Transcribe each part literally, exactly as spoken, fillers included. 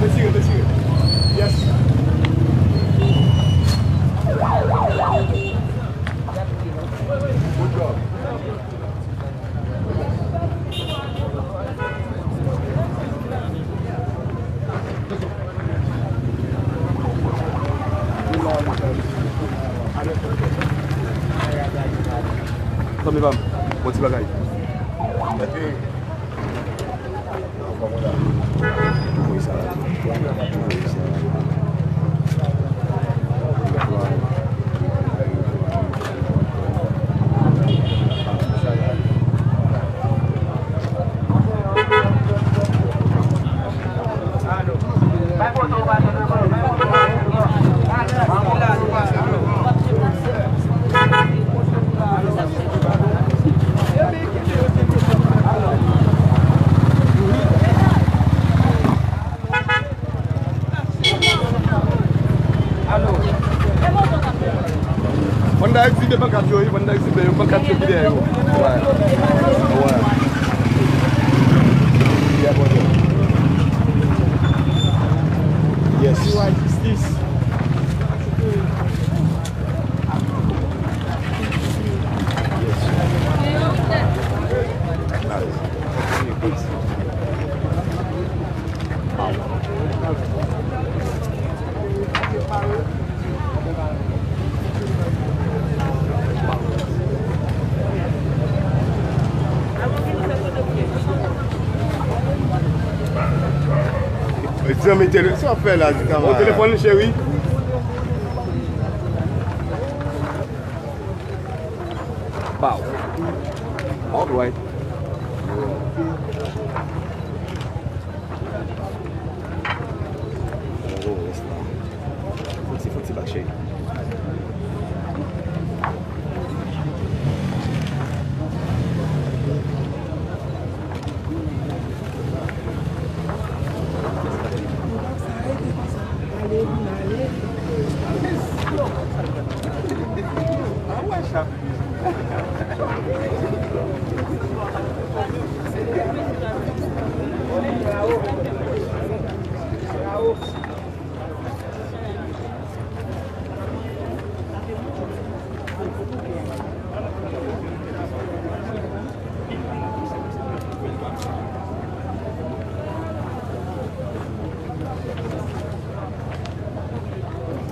Retire, retire. Yes. Good job. Zanmi pa m, bon ti bagay. Fò n ta egzibe pankat yo, wi, fò n ta egzibe yo, pankat yo ki dèyè yo. Wè. Wè. Yeah, brother. Yes. Jistis. Yes. Nice. Zanmi tele-, sa w ap fè la, ti kanmarad? Bon, telefòn li, cheri. Pow. All right. Fon ti, fon ti bak, cheri.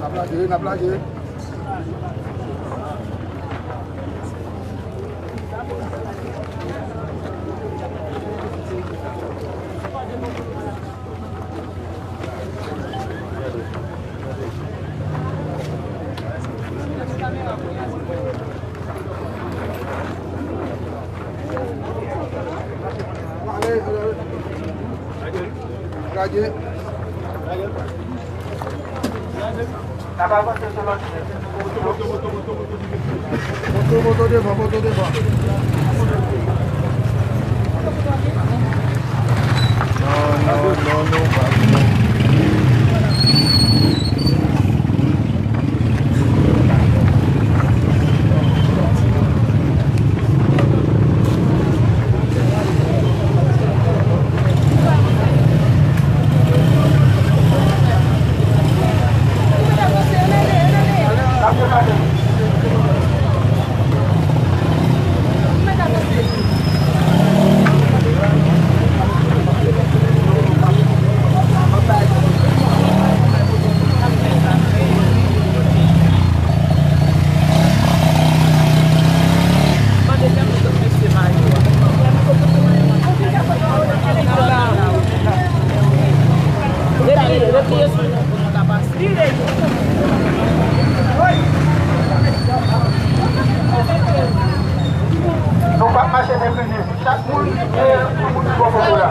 N ap lage, n ap lage. Lage. N ap avanse sou lòt. Moto, moto devan, moto devan. Non, non, non, non, pa. Nou p ap mache depi chak moun, e, sou moun bò kote la.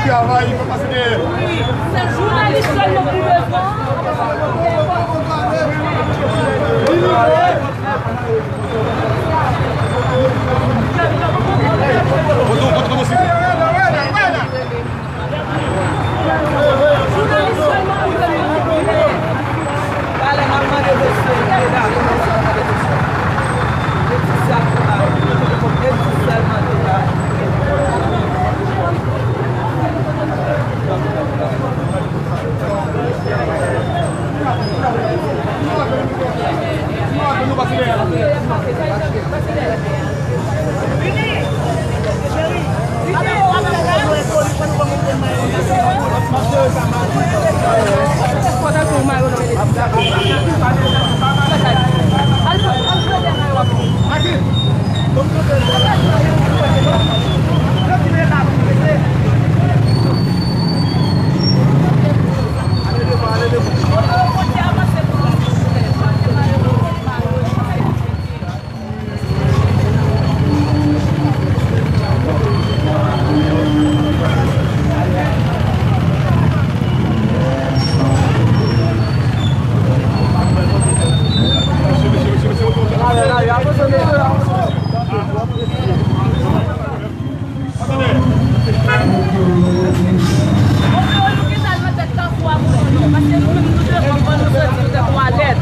Travay, pa pase dèyè. Wi, se jounalis sèlman pou devan. Foto, foto, foto, foto. Montre yo nou gentan nan tèt kafou a pou nou non, paske nou menm nou devan, fò nou santi nou tèt nou alèz.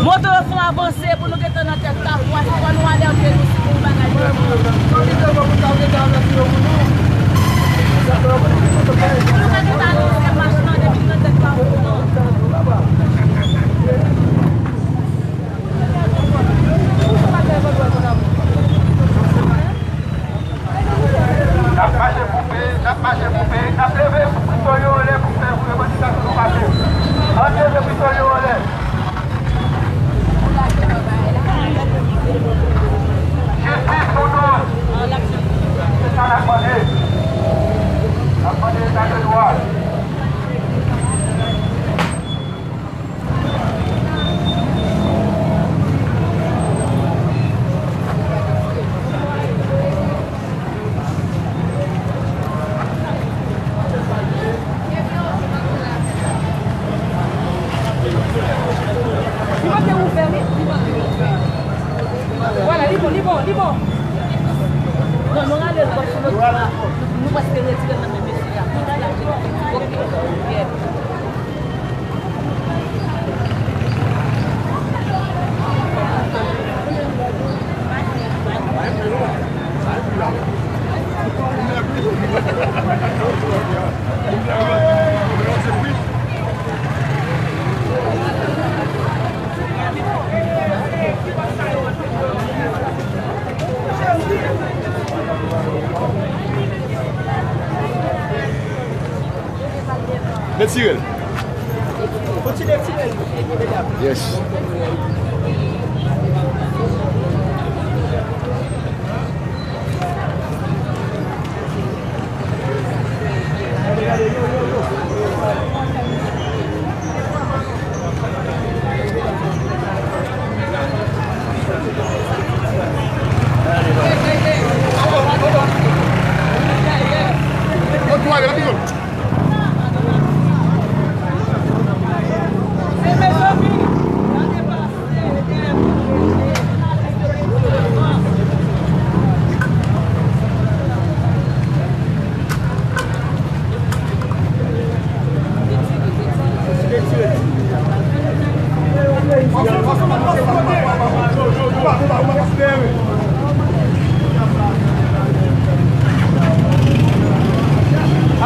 Montre yo fè avanse pou nou gentan nan tèt kafou a, fò nou alèze nou si pou bagay yo. Nou gentan anonse mach lan depi nan tèt kafou non. N ap mache pou peyi, n ap mache pou peyi, n ap leve brito yo anlè pou fè revandikasyon nou pase. Ann leve brito yo anlè. Jistis pou nou. Se sa n ap mande. N ap mande eta de dwa. Li manke ouvè, wi. Li manke ouvè. Vwala, li bon, li bon, li bon. Non, nou rale l bò sou lòt bò a. Nou prèske retire l nan men mesye a. Oke, oke. Retire l. Kontinye tire l. Yes.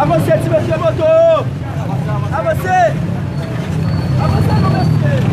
Avanse, ti mesye moto! Avanse! Avanse non, mesye!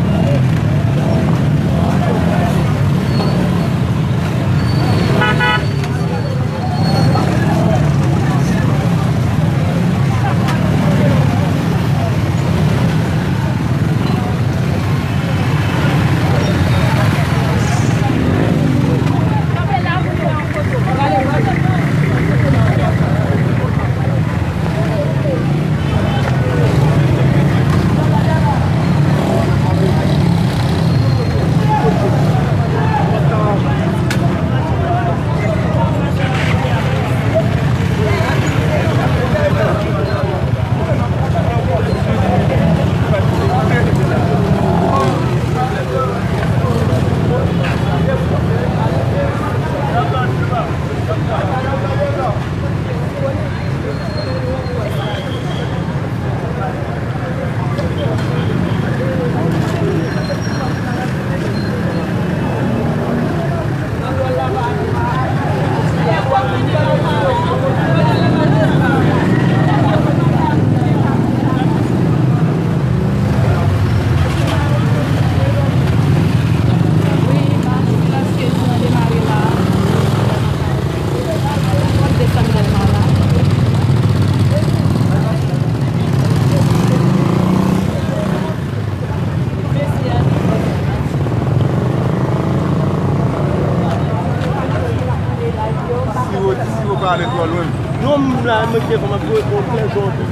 M la, mwen te fè m ap jwe konplè jòdi.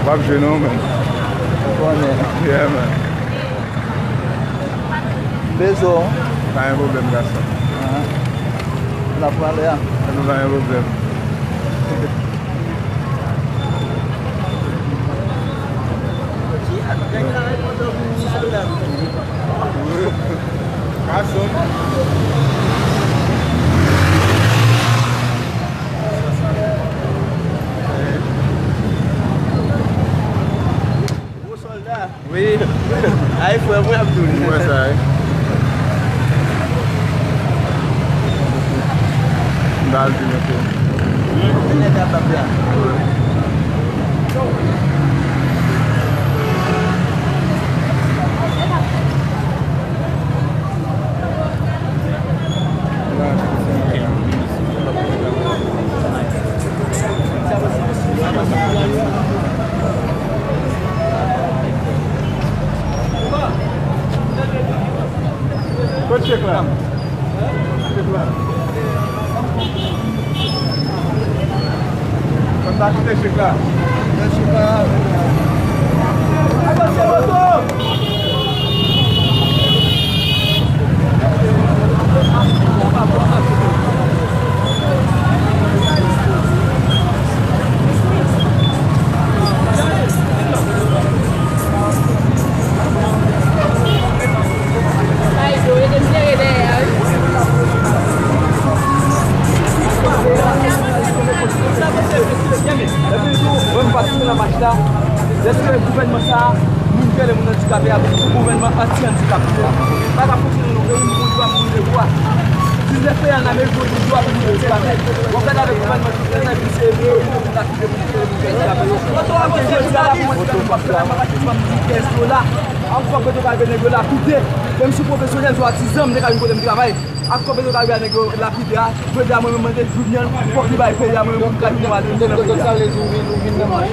W ap jwe non, man. Konnen. Yeah, man. Bezo. Pa gen pwoblèm, gason. Ahan. N ap prale a. Nou pa gen pwoblèm. Gason. Gwo sòlda. Wi. Ay, frè mwen ap di w. Mwen sa, wi. M ta al di nou tou. Mwen nèg a bab la. Kot chèk la? Chèk la. Konn ta kite chèk la. Chèk la. Mwen m patisipe nan mach la. Lèske gouvènman sa a, moun ki rele moun andikape a, se gouvènman anti-andikape. Pa ka fonksyone nan peyi, moun dwa moun devwa. Diznèf peyi an Amerik, moun dwa moun andikape. W ap gade avèk gouvènman ki fè sa, ki se moun la ki demoun ki rele moun andikape yo. Jodi a la, pou mwen, si w ap travay, m ap di kèz dola. Ak fòk Petwokaribe nèg yo lapide. Menm si w pwofesyonèl, si w atizan, m te ka vin kote m travay. Ak fòk Petwokaribe a nèg yo lapide a, jodi a mwen menm mande tribinal, fòk li bay peyi a mwen menm pou m ka vin yon atizan nan peyi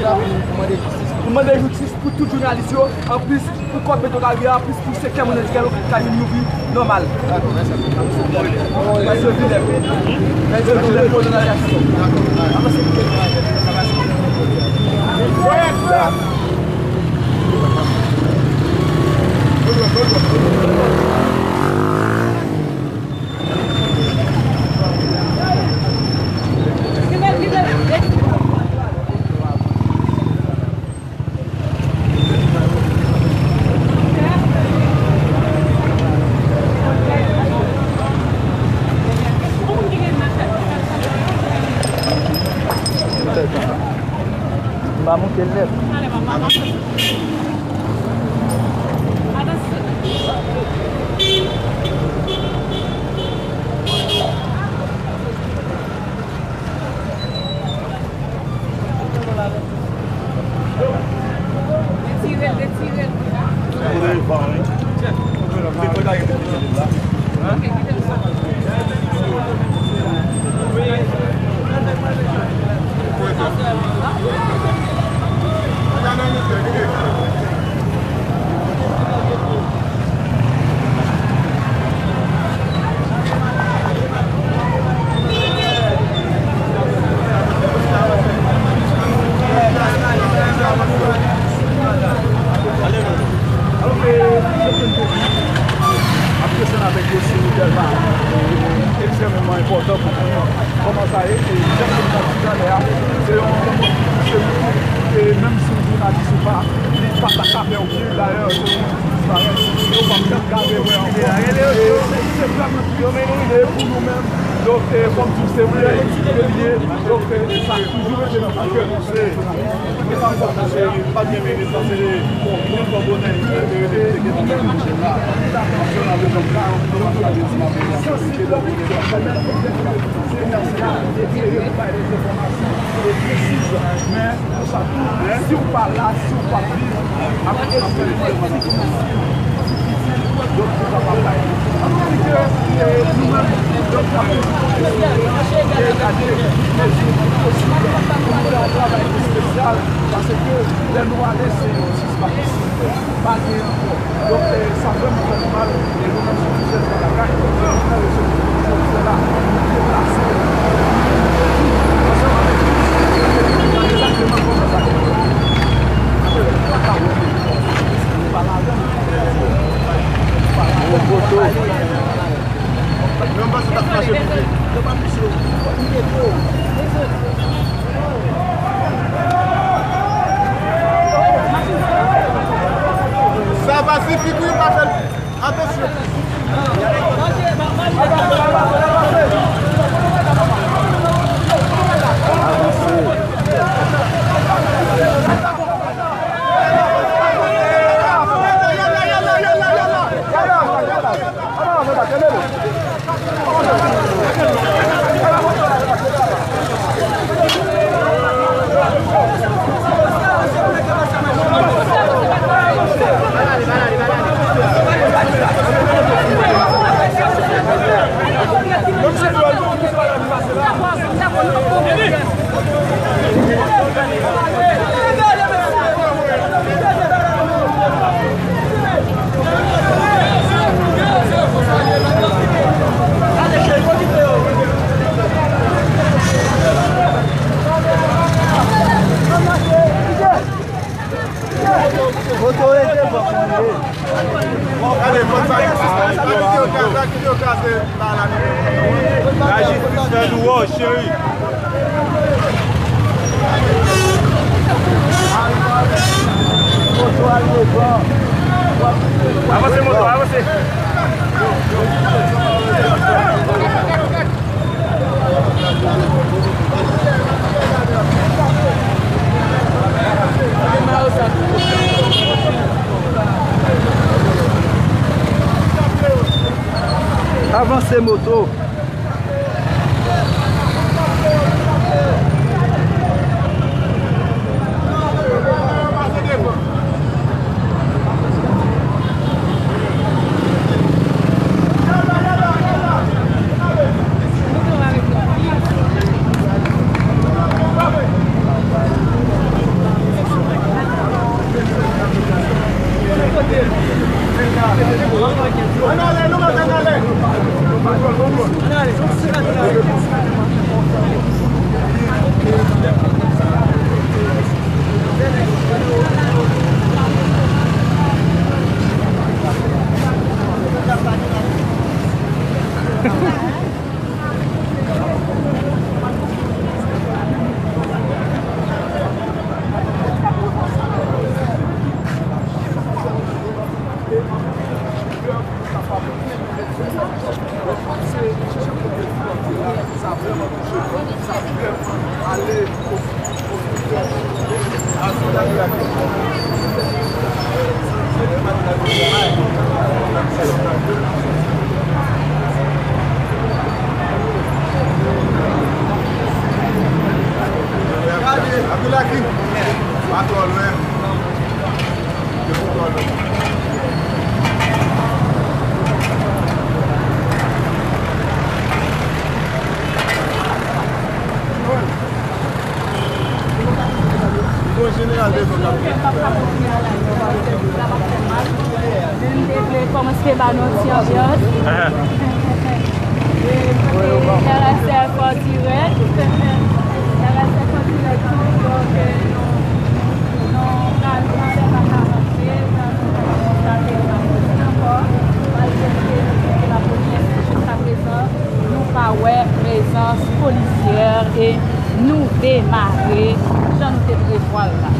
a. Pou mande jistis pou tout jounalis yo, anplis pou kòd Petwokaribe a, anplis pou sektè moun andikape yo ka vin yon vi nòmal. Mèsi anpil. Mèsi anpil pou donasyon. M pa moute l nèt. Alò, e, jan ke m te di, ap desann avèk dosye Dèlma, e, ekstrèmeman enpòtan pou nou. Kòman sa ye? E, jan ke m t ap di talè a, se yon, se yon, e, menm si w jounalis ou pa, li pa ta ka fè w byen. Dayè, se yon disparèt. Yo p ap janm ka revè ankò. E, se, se vrèman tris. E pou nou menm, donk, e, kòm di w, se vrè, se liye. Donk, e, sa toujou rete nan kè nou. Se, e pa fòt, se, pa byen menm, sa se, bon, mwen fò bonè, e, e, e, e, e, la. Paske n ap bezwen ka, nou pa ka di, n ap bezwen. Se yon men, pou sa tou, si w pa la, si w pa viv, ap, ap fè l difisil, difisil, Donk, nou kapab bay. Ann di ke, e, nou menm, donk, n ap toujou kontinye, e, gade ki mezi ki posib pou nou fè yon travay ki espesyal, paske lè nou ale, se yon ti pa gen ankò. Donk, e, sa vrèman fè nou mal, e nou menm sou plizyè fwa lakay, e nou fè resèt jodi a la, nou deplase, ansanm avèk nou, egzakteman kòman sa ye. Apre, nou pa ka wè, nou pa ladan. Yon poto. Mwen panse t ap mache pou vre. Sa pasifik wi, pa fè l. Atansyon. Otorite fòk nou ye. Gade, fòk sa ekziste. Sa ki te yo kaze, sa ki te yo kaze la, la, nou. Lajistis fè nou wè w, cheri. Avanse, moto, avanse. Avanse, moto. Gon jeneral devan k ap vini. Men m te vle kòmanse ba nou yon ti anbyans. Ahan. E, e, R S F an dirèk. R S F an dirèk tou, donk, e, nou, nou pral, nou pral pa ka rantre, sa nou pral konstate yo pa posib ankò, malgre ke nou te la polis jiska prezan. Nou pa wè prezans polisyè e nou demare jan nou te prevwa l la.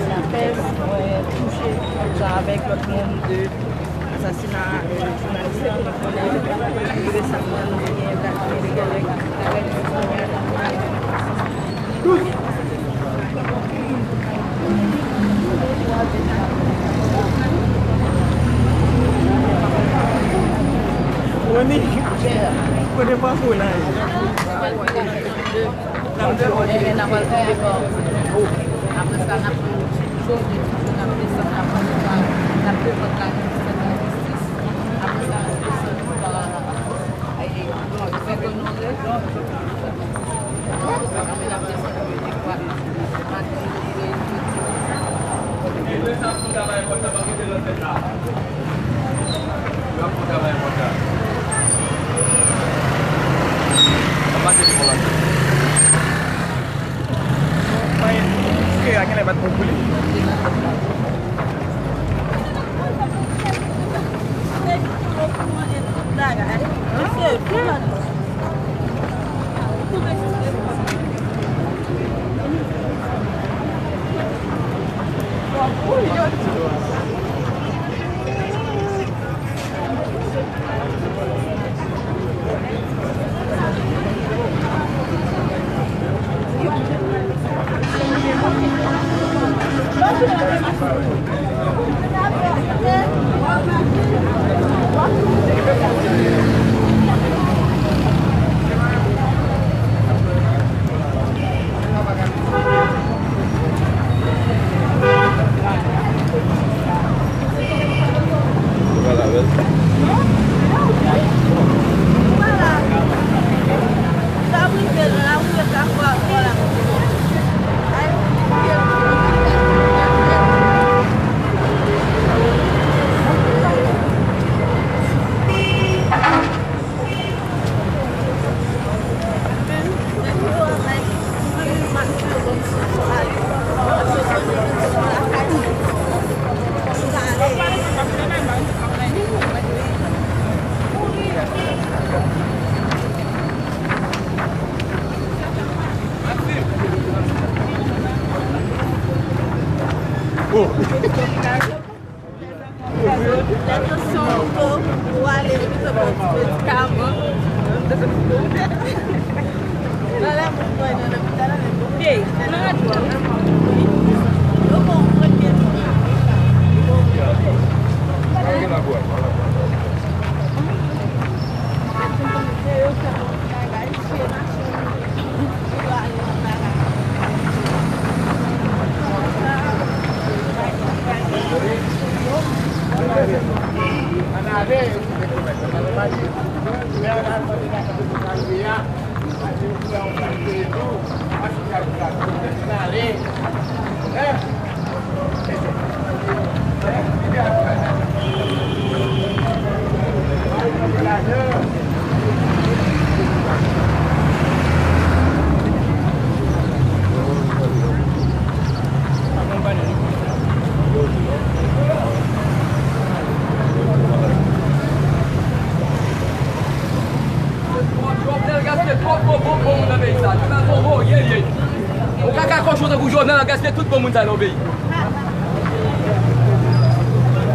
Lapès, mwen touche avèk lòt moun de asasina, euh, jounalis la, nou konnen resaman nou te gen Vladimir Legarrec avèk Roni, kote pafou la ye? N ap desann devan. Apre sa, n ap pran yon ti dlo, de ti dlo, n ap desann, n ap pran yon, n ap desann la, n ap desann la jistis. Apre sa, n ap desann pa, e, bon, fè konnen yon rezon. Apre, n ap desann yon ti dlo. Atansyon, ou ale, ou te pran ti medikaman. Nan lè moun mwen nan lopital la, men bon. Hey, nan radyo a. Yo bon, premye. Jovenel gaspiye twòp bon, bon, bon moun nan peyi sa. Jovenel se yon voye l ye. Yon kaka kochon tankou Jovenel ap gaspiye tout bon moun sa nan yon peyi.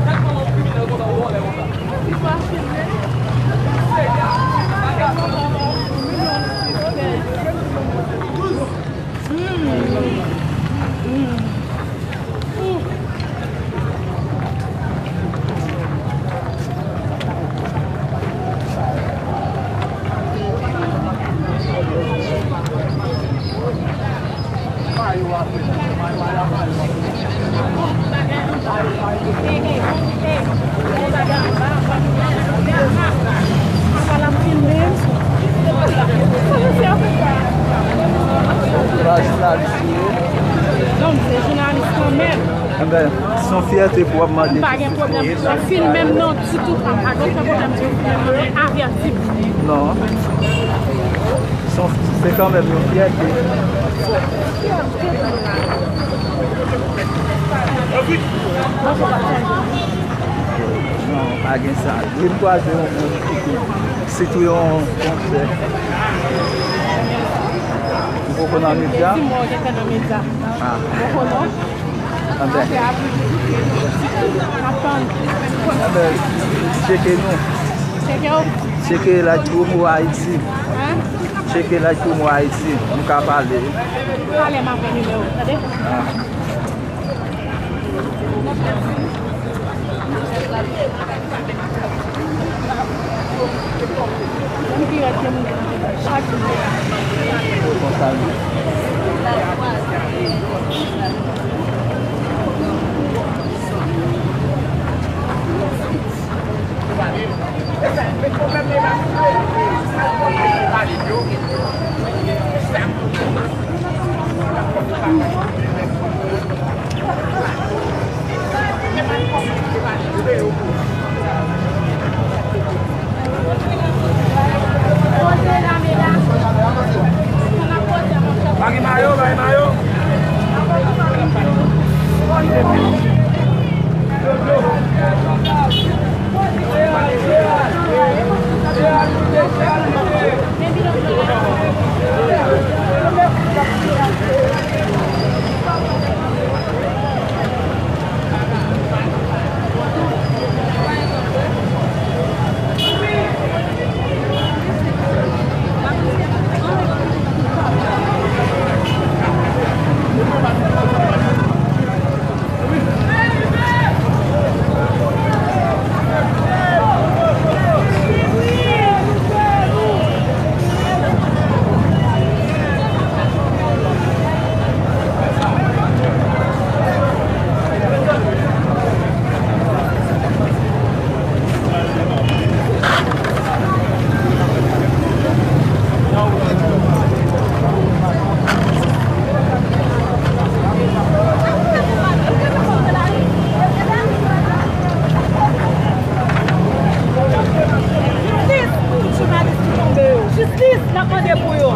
Gad kòman yon kriminèl konsa, yon vòlè konsa. Non, m se jounalis kanmenm. Enben, se yon fyète pou w ap mande. M pa gen pwoblèm. Mwen filme m non ditou. M pa gen okenn pwoblèm si w filme m, men avèti m. Non. Se yon, se kanmenm yon fyète. Non, pa gen sa. Lè m kwaze yon moun, sitou yon konsè. Ou poko nan medya? Di m wè w gentan nan medya. Ah. Poko non. Anben. Apre a, ap tann. Anben, tcheke nou. Tcheke w? Tcheke Like Promo Haiti. Hein? Tcheke Like Promo Haiti. Nou ka pale. Talè m ap fè nimewo, tande? Ah. Jistis pou tout jounalis ki tonbe yo. Jistis n ap mande pou yo.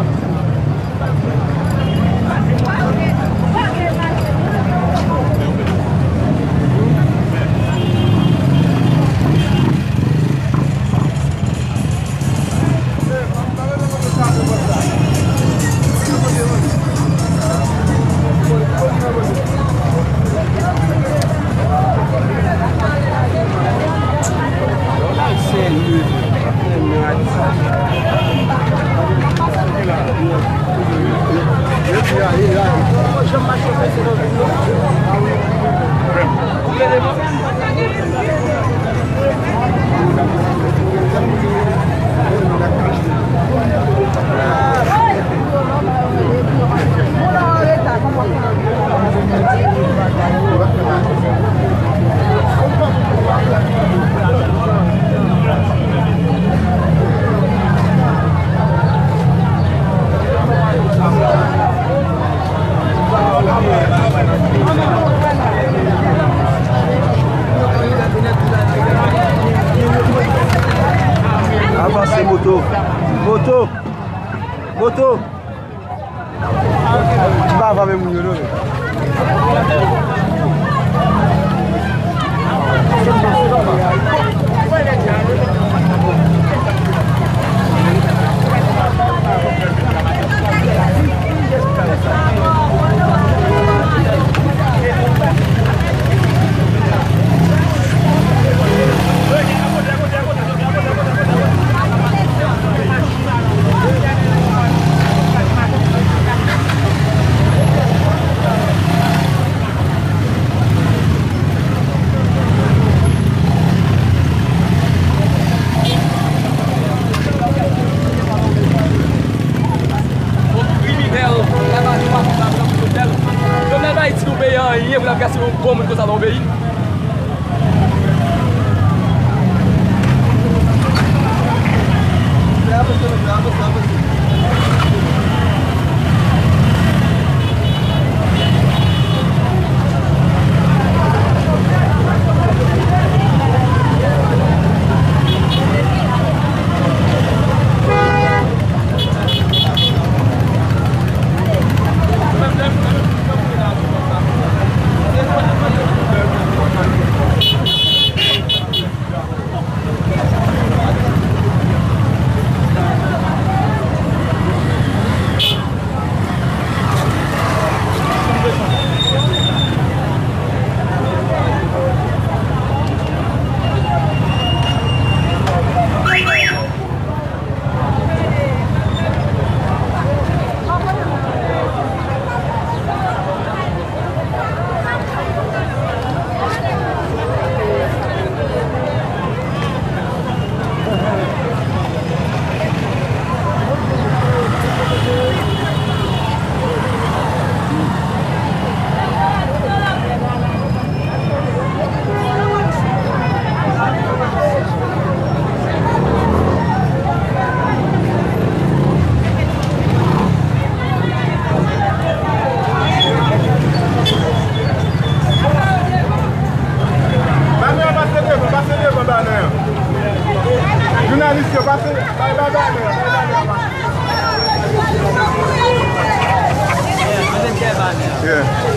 Avanse moto. Moto. Moto. Ki pa avan men moun yo non. Yon kriminèl, Jovenel pa itil yon peyi anyen pou l ap gaspiye yon bon moun konsa nan yon peyi. Banè a, pase devan, pase devan banè a. Jounalis yo, pase, bay, bay banè a, bay banè a pase. Yeah.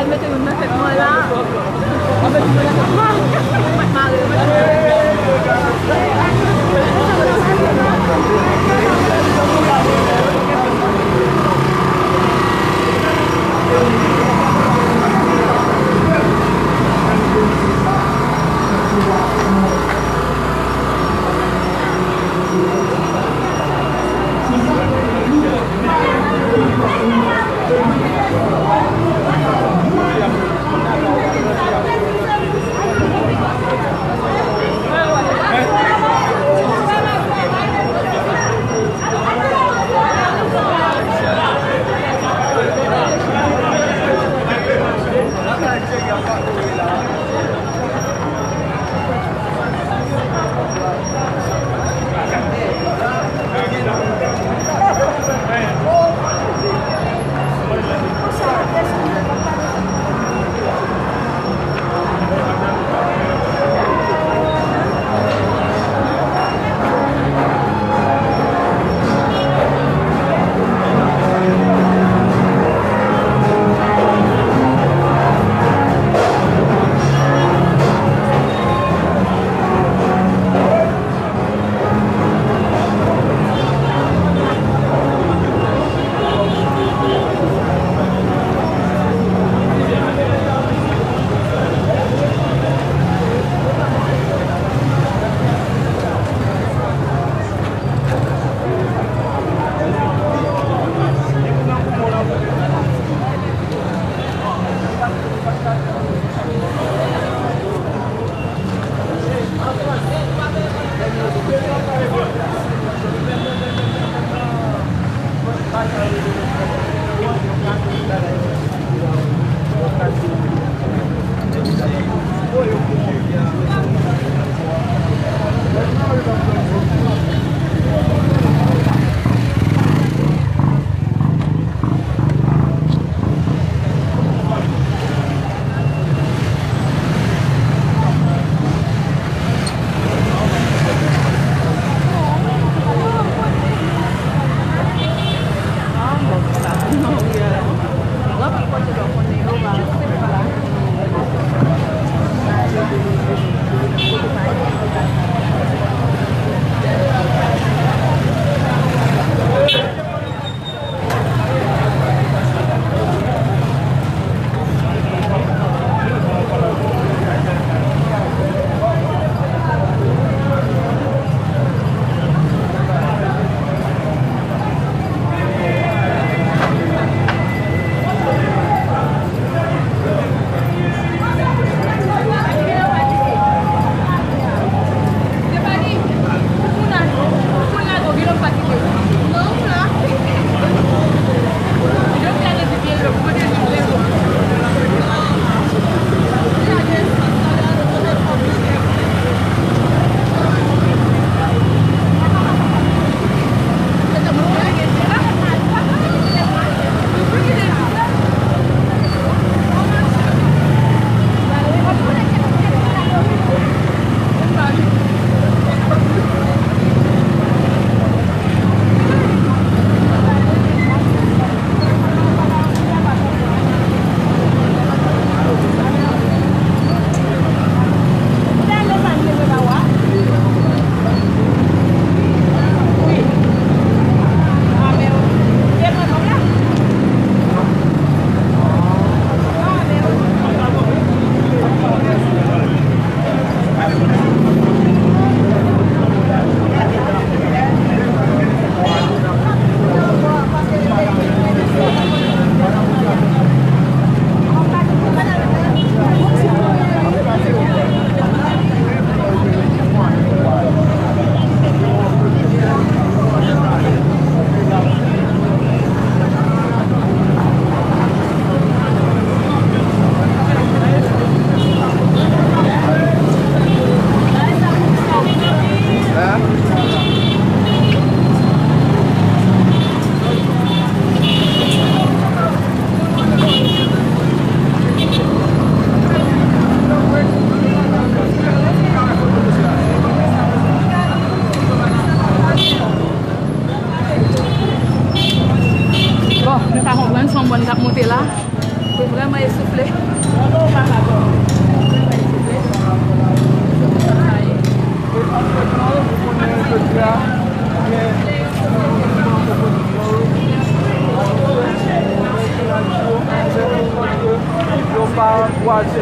Pral mete youn nan tèt mwen la. Mwen mete youn nan tèt mwen. Mwen mare.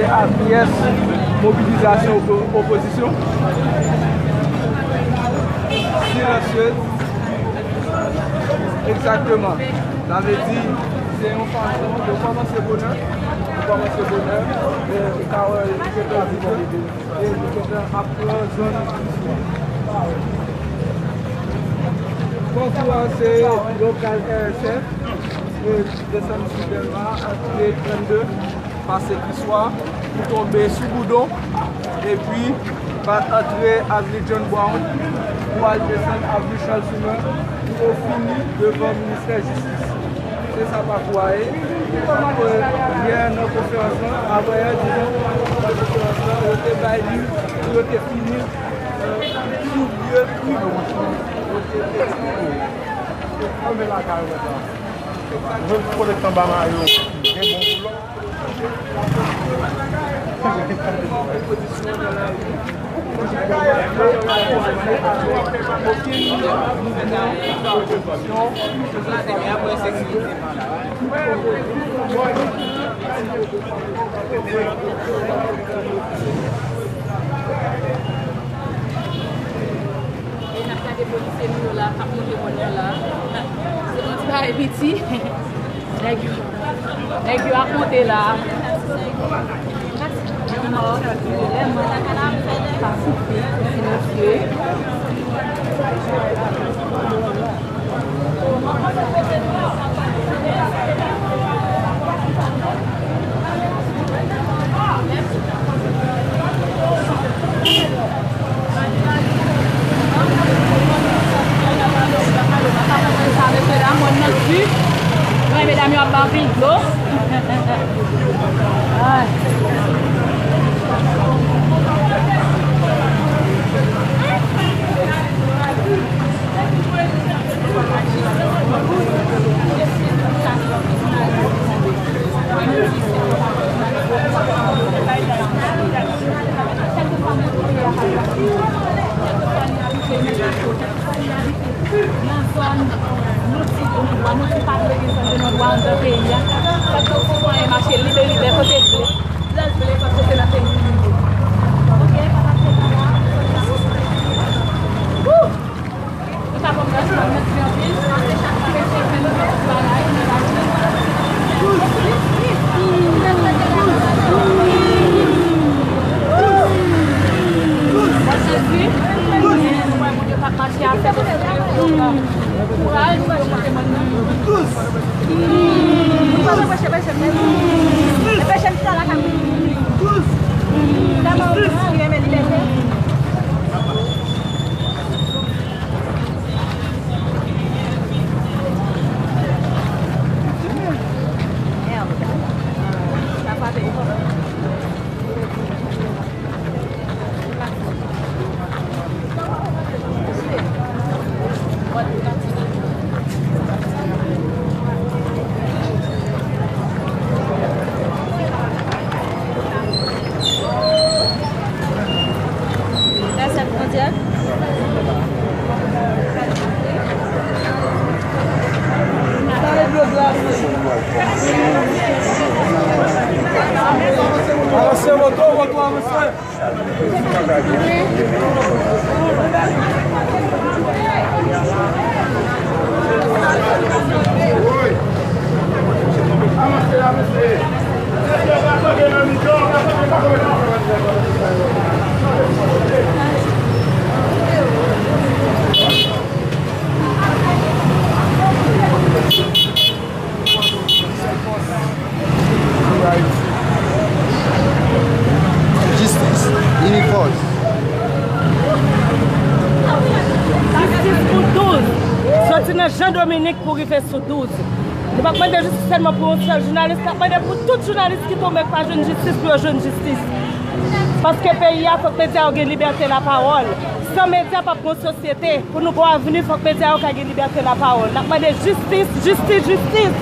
A P S, mobilizasyon opo-, opozisyon silansyez. Egzakteman. Sa vle di, se yon fason, yo kòmanse bonè, yo kòmanse bonè, e, Carole, li gentan vide, e li gentan ap pran zòn. Konkou an se lokal R S F, e, desann sou Dèlma, antre trannde, pase Kriswa, pou tonbe sou Boudon, epi pa antre avni John Brown, pou al desann avni Charles Schumann, pou yo fini devan ministè jistis. Se sa pakou a ye. E, yè nan konferans lan, avanyè, dizon, nan konferans lan, yo te bay li, pou yo te fini, e, sou lye krim. Yo te, te fini. Yo te fini lakay yo, mèt la. Yo jwenn kolèk anba mayo, gen bon boulò. E n ap gade polisye nou yo la, k ap monte mòn nan la. Se yon ti bagay piti. Nèg yo, nèg yo ap monte la. Lè mò, lè mò, sa soupe, silansye. Mesye dam, medam yo ap ba anpil dlo. Ay. Nan zòn, nou di ke nou dwa, nou di pa dwe gen zòn de non dwa anndan peyi a. Fòk yo fè anyen mache libelibe kote l vle, lè l vle, paske se nan peyi li ye. Oke, papa, se pa la. Woo! Nou pa konprann, nou di anpil, paske chak fwa mesye fè nou fè tout bagay, nou la. Jezi, nou wè moun yo k ap mache a fè kouraj pou yo monte mòn nan. Peche m chita lakay mwen. Tèlman moun ki renmen libète. Avanse, moto, moto, avanse. Jistis, Inifòs. Jistis pou douz. Soti nan Jan Dominik pou rive sou douz. Nou p ap mande jistis sèlman pou yon sèl jounalis, n ap mande pou tout jounalis ki tonbe k pa jwenn jistis, pou yo jwenn jistis. Paske peyi a, fòk medya yo gen libète lapawòl. San medya, p ap gen yon sosyete. Pou nou gon avni, fòk medya yo ka gen libète lapawòl. N ap mande jistis, jistis, jistis!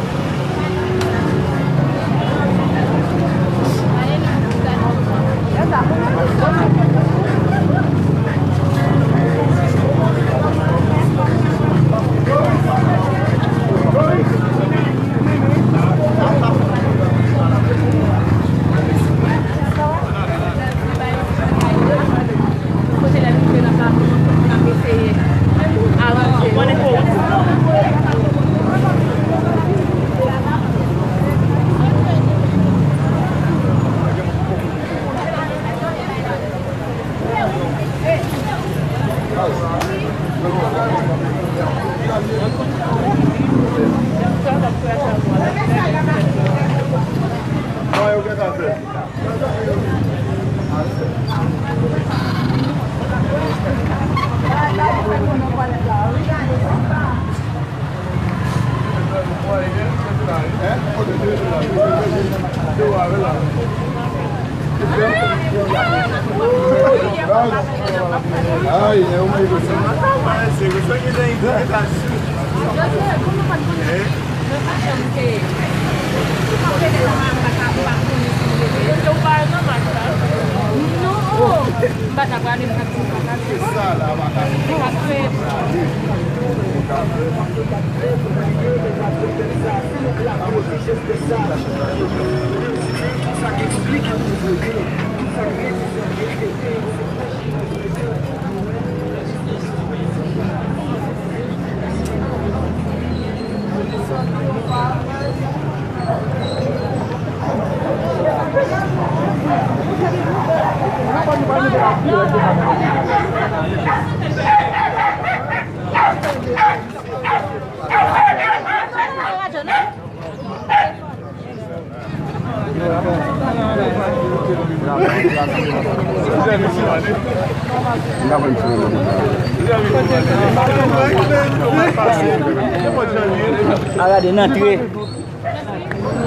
A gade, n antre.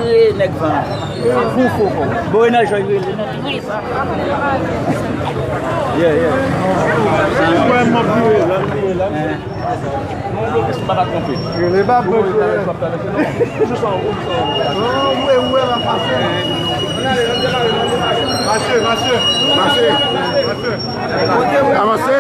Re nèg van. Fou fou fou. Bo nan jòy rele nan. Yeah, yeah. Mwen mwen vire la, vire la. Rele pa bon. Mache, mache. Mache. Avanse.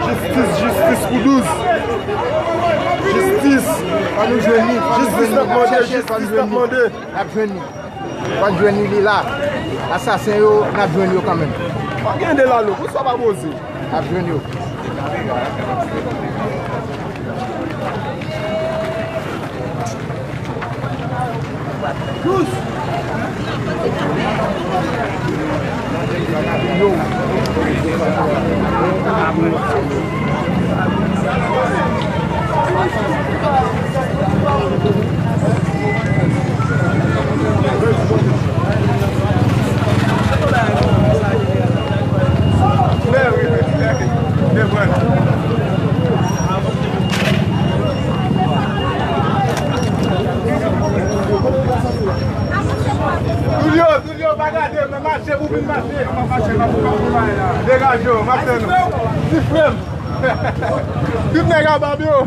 Jistis, jistis pou douz. Jistis. Jistis n ap mande, jistis n ap mande. N ap jwenn li. W ap jwenn li, li la. Asasen yo, n ap jwenn yo kanmenm. Pa gen delalo, poukisa w pa poze? N ap jwenn yo. Tulio, Tulio, pa gade, men mache pou vin mache. Degaje w, m ap tann ou. Sifle m. Tout nèg a bab yo.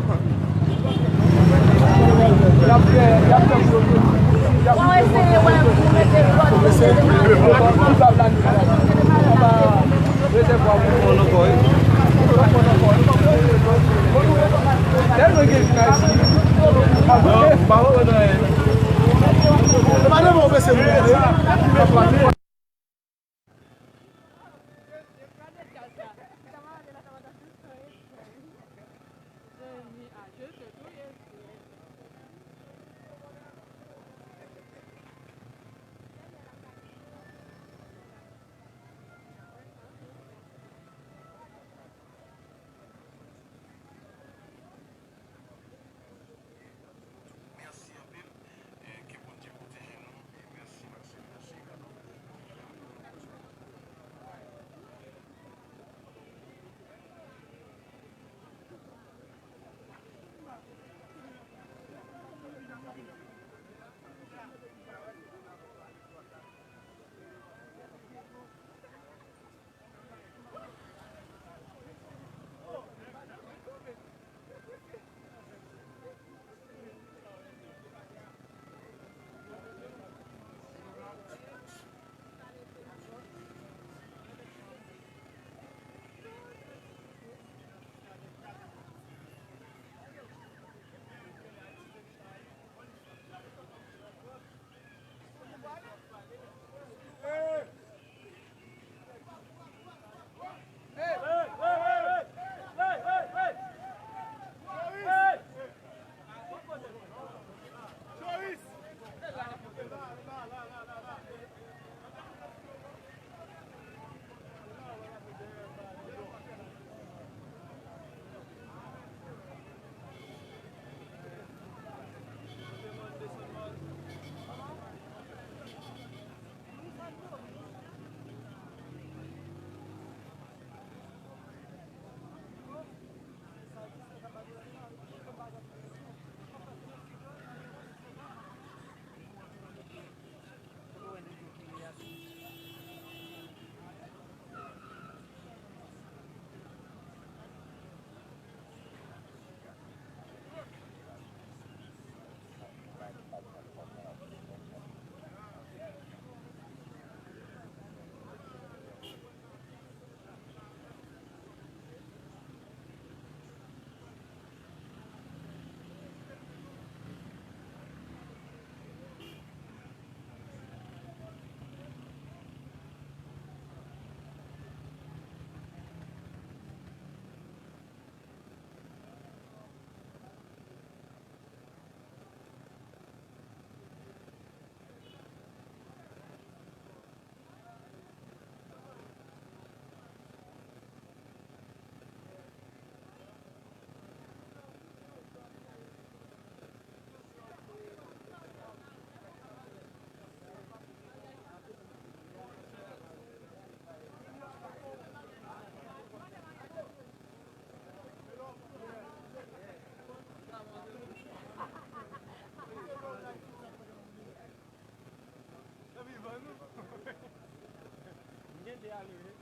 Te ale, wi.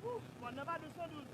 Wouh, mòn nan pa dous non, douz.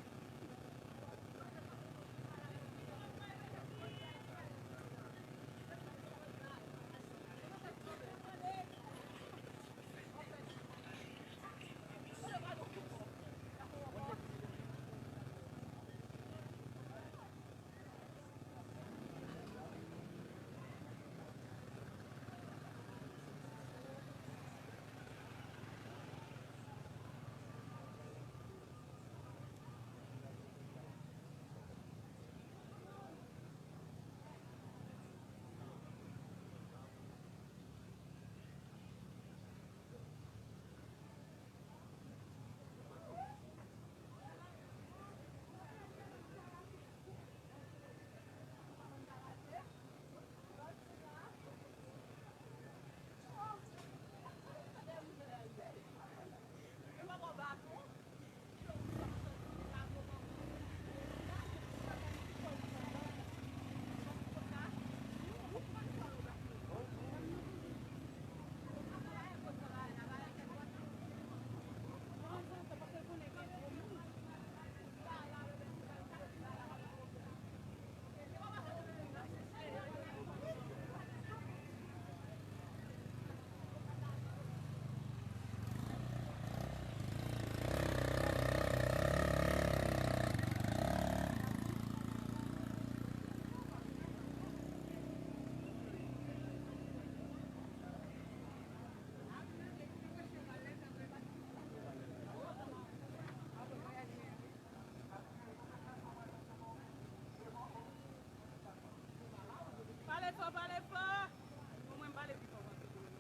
Pale fò, pale fò. Bon, mwen, m pale pi fò paske pou mwen.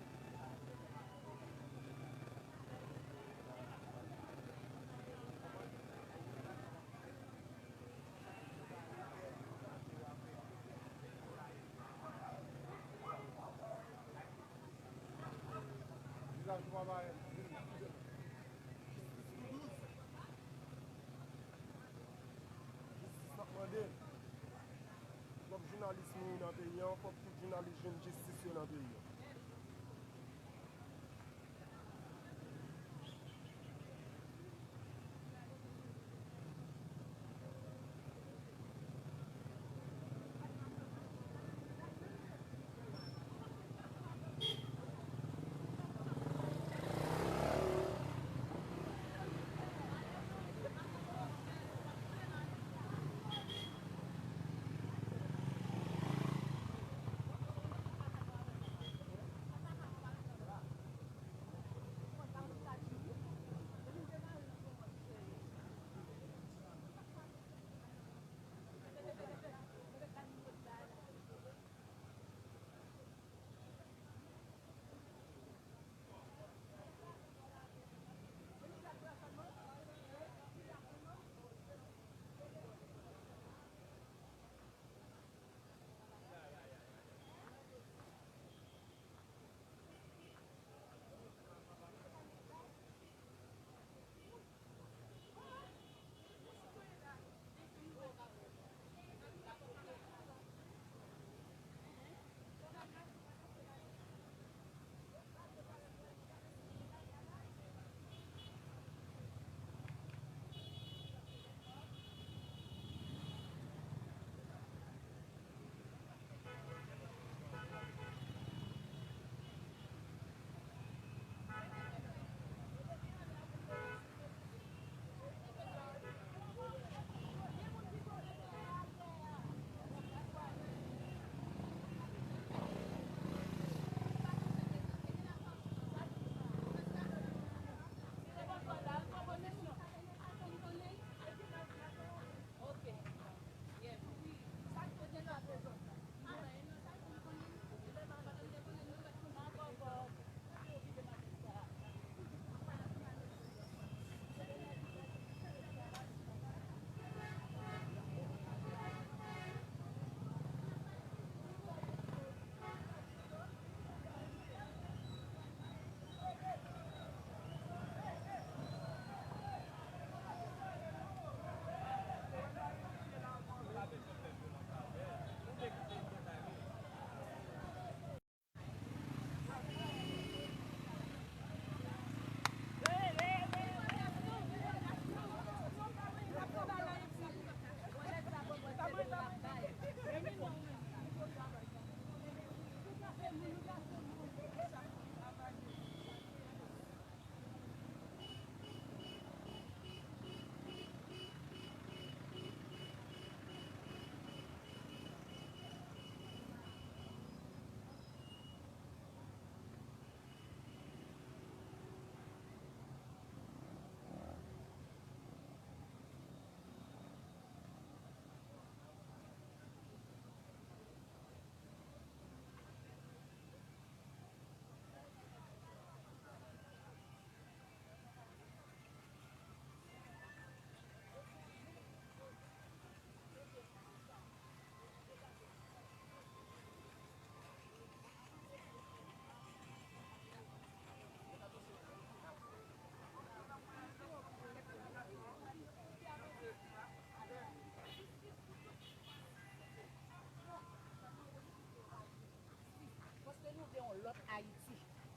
Vizaj nou pa parèt. Jistis pou Douz. Jistis n ap mande. Twòp jounalis mouri nan peyi an, fòk tout jounalis jwenn jistis yo nan peyi an.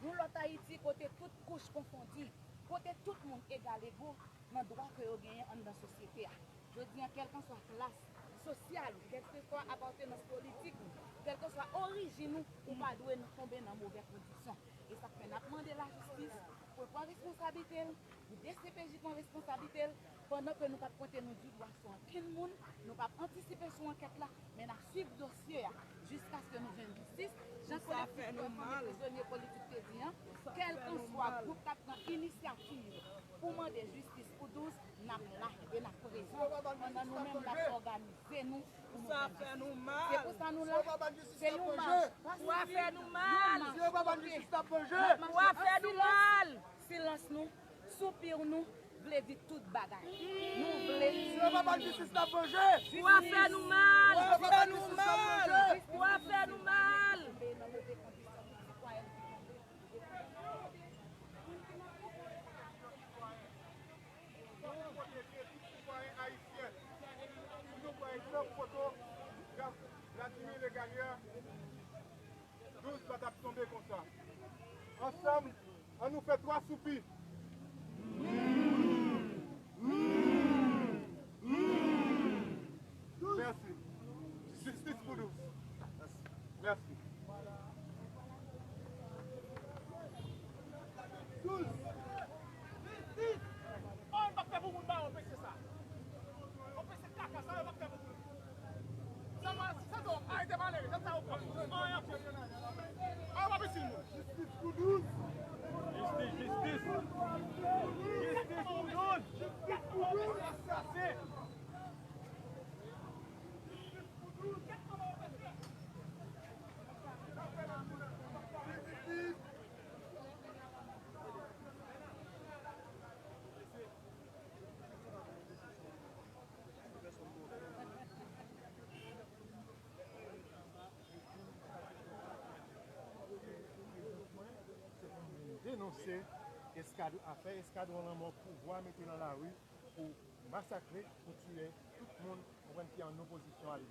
Yon lòt Ayiti kote tout kouch konfondi, kote tout moun egalego nan dwa ke yo genyen anndan sosyete a. Jodi a, kèlkanswa klas sosyal ou, kèlkanswa apatènans politik ou, kèlkanswa orijin ou, ou pa dwe tonbe nan move kondisyon. E sa k fè n ap mande lajistis pou l pran responsablite l, pou D C P J pran responsablite l, pandan ke nou p ap pwente nou di dwa sou ankenn moun, nou p ap antisipe sou ankèt la, men n ap swiv dosye a jiskaske nou jwenn jistis. Jan kolektif prizonye politik te di an, kèlkanswa gwoup k ap pran inisyativ pou mande jistis pou Douz, n ap la e n ap prezan pandan nou menm n ap òganize nou pou nou fè jistis. Se pou sa nou la. Se yon mach. Ou a fè nou mal. Silans nou, soupir nou, vle di tout bagay. Nou vle jistis. Ou a fè nou mal. Ou a fè nou mal. Ou a fè nou mal. Yon kote ke tout sitwayen ayisyen, pou nou pran egzanp fotograf Vladimir Legaillard, Douz pa t ap tonbe konsa. Ansanm, ann nou fè twa soupi. Mèsi. Jistis pou Douz. Mèsi. Douz. Jistis. Oh, yo p ap fè pou moun ba yo, mesye sa. Yo pèse kaka sa, yo p ap fè pou moun. Sèlman, si se do, arete malere, se sa yo pran. Oh, y ap fè. Oh, yo p ap itil moun. Jistis pou Douz. Jistis, jistis. Jistis pou Douz. Jistis pou Douz. Asasen. Denonse eskadwon, afè eskadwon lanmò pouvwa mete nan lari pou masakre, pou tiye tout moun, konprann, ki an opozisyon a li.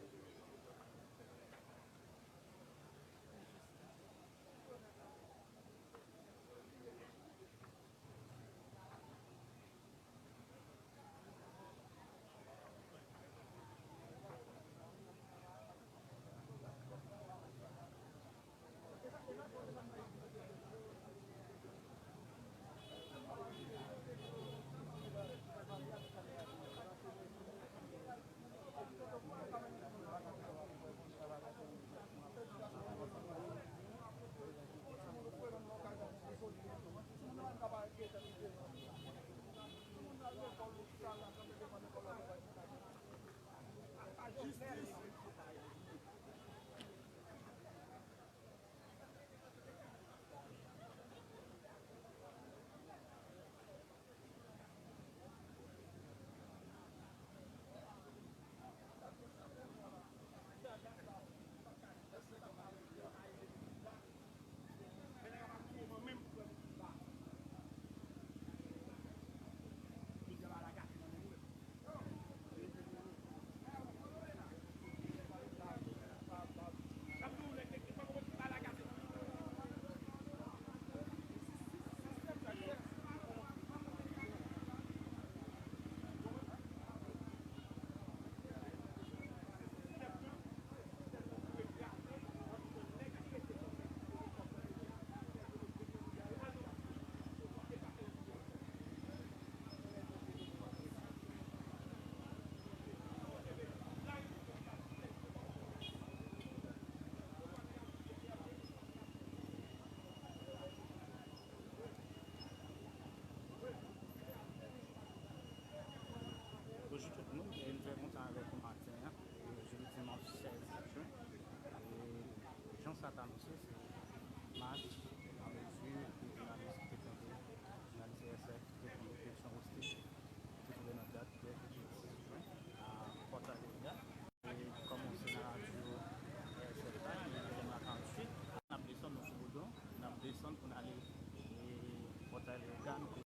Bonjou tout moun, e m trè kontan avèk nou maten an, e jodi dimanch sèz jen. E jan sa t anonse, se mach nan mezi pou jounalis ki te tande, jounalis R S F ki te tande kesyon ostil ki te twouve nan dat dèyè kesyon ostil a Pòtay Loreal. E kòm yon senaryo, e, sèt tan, li te fè nan karanntuit. N ap desann nou sou Boudon, n ap desann pou n ale, e, Pòtay Leyogàn.